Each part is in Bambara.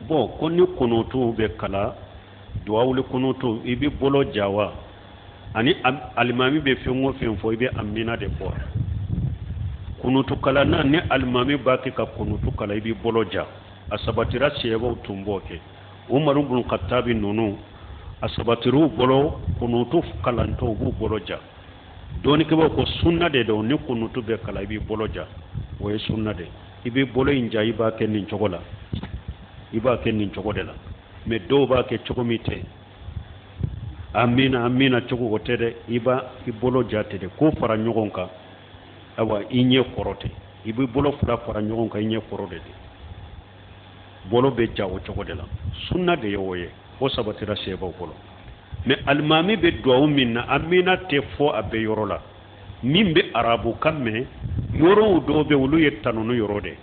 Bon, ko ni kunutu bɛ kalan, duwawuli kunutu, i bɛ bolo ja wa? Ani alimami bɛ fɛn o fɛn fɔ, i bɛ amina de fɔ. Kunutu kalanna, ni alimami b'a kɛ ka kunutu kalan, i b'i bolo ja. A sabatira, sahabaw tun b'o kɛ. Umaru bun Katabi ninnu, a sabatir'u bolo, kunutu kalantɔ u b'u bolo ja. Dɔnnikɛbaaw ko sunna de don, ni kunutu bɛ kalan, i b'i bolo ja, o ye sunna de. I b'i bolo in ja, i b'a kɛ nin cogo la, i b'a kɛ nin cogo de la. Mais dɔw b'a kɛ cogo min tɛ amina amina cogo, o tɛ dɛ. I b'a i bolo ja ten de, k'o fara ɲɔgɔn kan, awa, i ɲɛ kɔrɔ ten. I b'i bolo fila fara ɲɔgɔn kan i ɲɛ kɔrɔ de ten. Bolo bɛ ja o cogo de la, sunna de ye o ye, o sabatira sahabaw bolo. Mais alimami bɛ duwawu min na, amina tɛ fɔ a bɛɛ yɔrɔ la. Min bɛ arabukan mɛn, yɔrɔw dɔw bɛ, olu ye tanunu yɔrɔ de,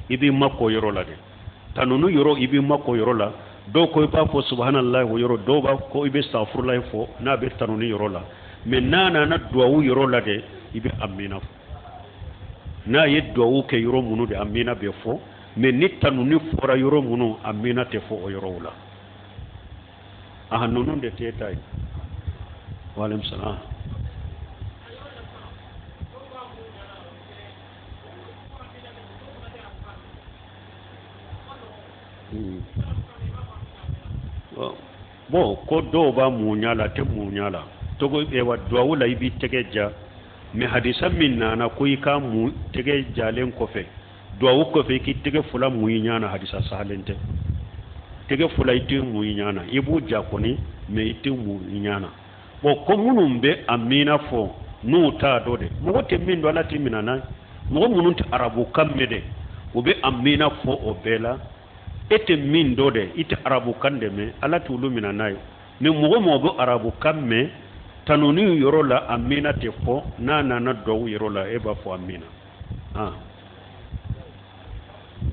i b'i makɔ yɔrɔ la de. Tanunu yɔrɔ, i b'i makɔ yɔrɔ la. Dɔw ko i b'a fɔ subahanallahi o yɔrɔ, dɔw b'a ko i bɛ safurulayi fɔ n'a bɛ tanuni yɔrɔ la. Mais n'a nana duwawu yɔrɔ la de, i bɛ amina fɔ. N'a ye duwawu kɛ yɔrɔ minnu de, amina bɛ fɔ. Mais ni tanuni fɔra yɔrɔ minnu, amina tɛ fɔ o yɔrɔw la. Aha, ninnu de t'e ta ye. Waaleykum salaam. Bon, ko dɔw b'a munya la, tɛ munya la togo. Ewa, duwawu la, i b'i tɛgɛ ja. Mais hadisa min nana ko i ka mu tɛgɛ jalen kɔfɛ, duwawu kɔfɛ, i k'i tɛgɛ fila mun i ɲɛ na, hadisa sahalen tɛ. Tɛgɛ fila, i tɛ mun i ɲɛ na. I b'u ja kɔni, mais i tɛ mun i ɲɛ na. Bon, ko minnu bɛ amina fɔ, n'u t'a dɔn de, mɔgɔ tɛ min dɔn, Ala t'i minɛ n'a ye. Mɔgɔ minnu tɛ arabukan mɛn de, u bɛ amina fɔ o bɛɛ la. E tɛ min dɔn dɛ, i tɛ arabukan de mɛn, Ala t'olu minɛ n'a ye. Mais mɔgɔ mɔgɔ bɛ arabukan mɛn, tanuni yɔrɔ la, amina tɛ fɔ. N'a nana duwawu yɔrɔ la, e b'a fɔ amina. Ah.